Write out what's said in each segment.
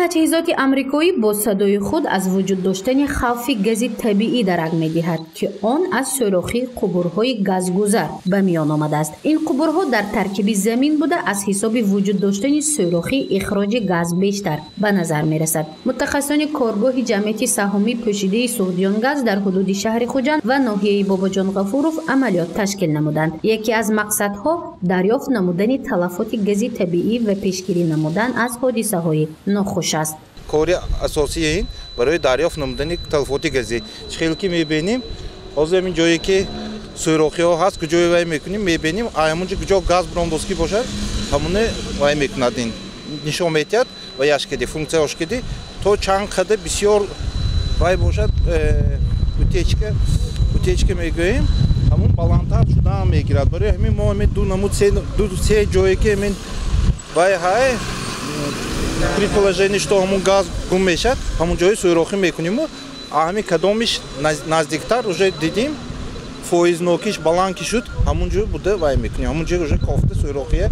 Таҷҳизоти амрикоӣ бо садои худ аз вуҷуд доштани хавфи гази табиӣ дарак медиҳад, ки он аз сӯрохии қубурҳои газгузар ба миён омадааст. Ин қубурҳо дар таркиби замин буда, аз ҳисоби вуҷуд доштани сӯрохии ихроҷи газ бештар ба назар мерасад. Мутахассисони коргоҳи ҷамъияти саҳомии пӯшидаи Суғдиёнгаз дар ҳудуди шаҳри Хуҷанд ва ноҳияи Бобоҷон Ғафуров амалиёт ташкил намуданд. Яке аз мақсадҳо дарёфт намудани талафоти гази табиӣ ва пешгирӣ намудан аз ҳодисаҳои нохуш аст. Кори асосии ин барои дарёфт намудани талафоти газӣ. Чӣ хел ки мебинем, ҳозир ҳамин ҷое ки сӯрохиҳо ҳаст, куҷое вай мекунем, мебинем, ҳамонҷо куҷо газ баромдоскӣ бошад, ҳамоне вай мекунад, ин нишон медиҳад ва яшкади функсияош киди то чанд қадар бисёр вай бошад, утечка мегӯем, ҳамон баландтар шудан мегирад. Барои ҳамин мо ҳамин ду намуд се ҷое ки ҳамин вай ҳай предположение, что ҳамон газ гум мешавад, ҳамон ҷои сӯрохӣ мекуниму ҳамин кадомиш наздиктар уже дидим, фоизнокиш баланд ки шуд, ҳамон ҷо буда вай мекунем, ҳамон ҷо уже кофта сӯрохия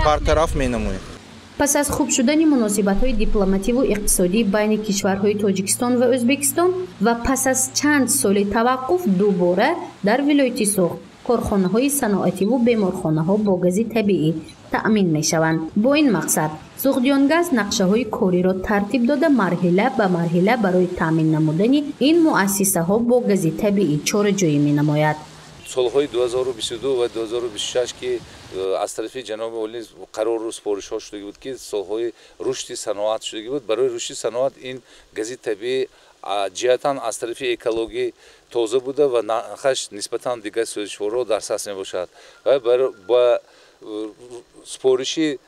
бартараф менамоем. Пас аз хуб шудани муносибатҳои дипломативу иқтисодӣ байни кишварҳои Тоҷикистон ва Ӯзбекистон ва пас аз чанд соли таваққуф дубора дар вилояти Суғд корхонаҳои саноативу беморхонаҳо бо гази табиӣ таъмин мешаванд. Бо ин мақсад Суғдиёнгаз нақшаҳои кориро тартиб дода, марҳила ба марҳила барои таъмин намудани ин муассисаҳо бо гази табиӣ чораҷӯӣ менамояд. Солҳои 2022 ва 2026 ки аз тарафи ҷаноби олӣ қарору супоришҳо шудагӣ буд, ки солҳои рушди саноат шудагӣ буд. Барои рушди саноат ин гази табиӣ ҷиҳатан аз тарафи экологӣ тоза буда ва нархаш нисбатан дигар сӯзишворҳо дарсаст мебошад. Ва ба супориши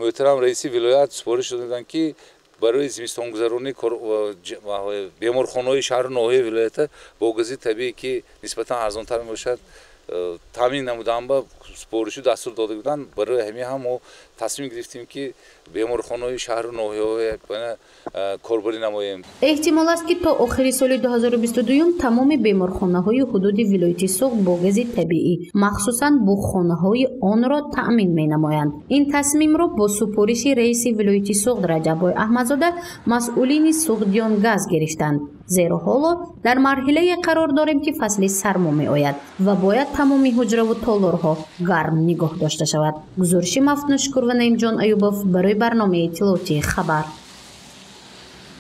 муҳтарам раиси вилоят супориш доданд, ки барои зимистонгузаронии беморхонаҳои шаҳру ноҳияи вилоята бо гази табиӣ, ки нисбатан арзонтар мебошад, таъмин намудан ба супоришу дастур дода буданд. Барои ҳамин ҳам мо тасмим гирифтем, ки беморхонаҳои шаҳру ноҳияҳои корбарӣ намоем. Эҳтимол аст, ки то охири соли 2022 тамоми беморхонаҳои ҳудуди вилояти Суғд бо гази табиӣ, махсусан буғхонаҳои онро таъмин менамоянд. Ин тасмимро бо супориши раиси вилояти Суғд Раҷаббой Аҳмадзода масъулини Суғдиёнгаз гирифтанд, зеро ҳоло дар марҳилае қарор дорем, ки фасли сармо меояд ва бояд тамоми ҳуҷраву толорҳо гарм нигоҳ дошта шавад. Гузориши Мафтуншукур ва Наимҷон Аюбов барои барномаи иттилоотии «Хабар».